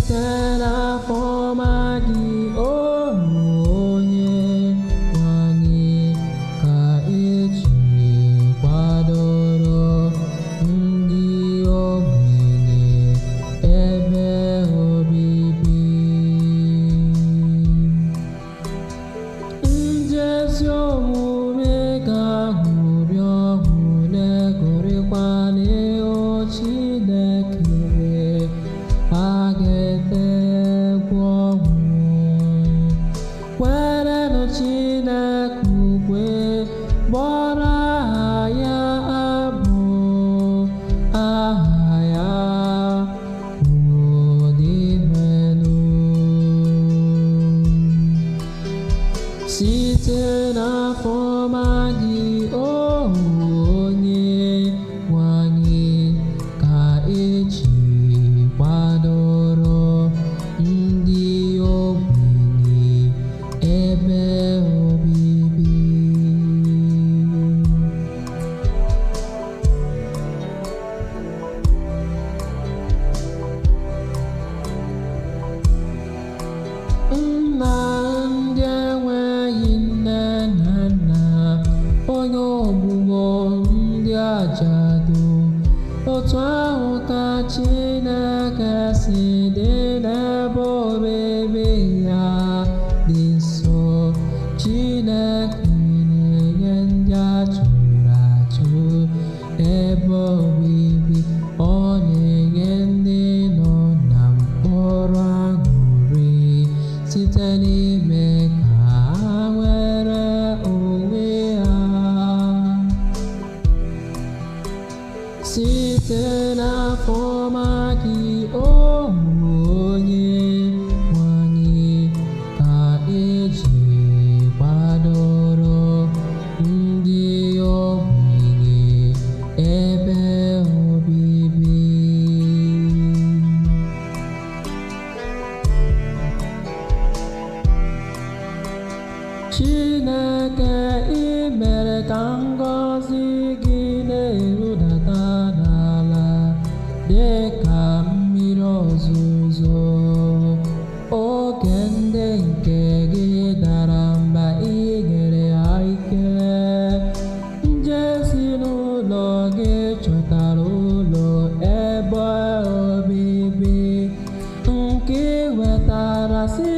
Site n'afọ ọma gị, o onye nwe anyị, ka eji kwadoro ndị ogbenye ebe obibi. Ndị ezi omume ga-aṅụrị ọṅụ na-egorikwa n'ihu Chineke, ha ga-ete egwu ọṅụ. Kwerenụ Chineke ukwe, kpọrọ aha ya abụ, aha ya bụ Dinwenụ. Site n'afọ ọma gị, o onye nwe anyị, ka eji kwadoro ndị ogbenye ebe obibi. Nna ndị enweghị nne na nna, onye ogbugbo ndị ajadu, otu ahụ ka Chineke si dị n'ebe obibi ya dị nsọ. Chineke na-enye ndị a jụrụ ajụ ebe obibi, ọ na-enye ndị nọ na mkpọrọ aṅụrị site n'ime ka ha nwere onwe ha. Site n'afọ ọma gị, o onye nwe anyị, ka eji kwadoro ndị ogbenye ebe obibi. Chineke, ị mere ka ngọzi gị na-erudata n'ala dị ka mmiri ozuzo. Oge ndị nke gị dara mba, ị nyere ha ike. Ndị ezinụlọ gị chọtara ụlọ ebe obibi nke ị wetara site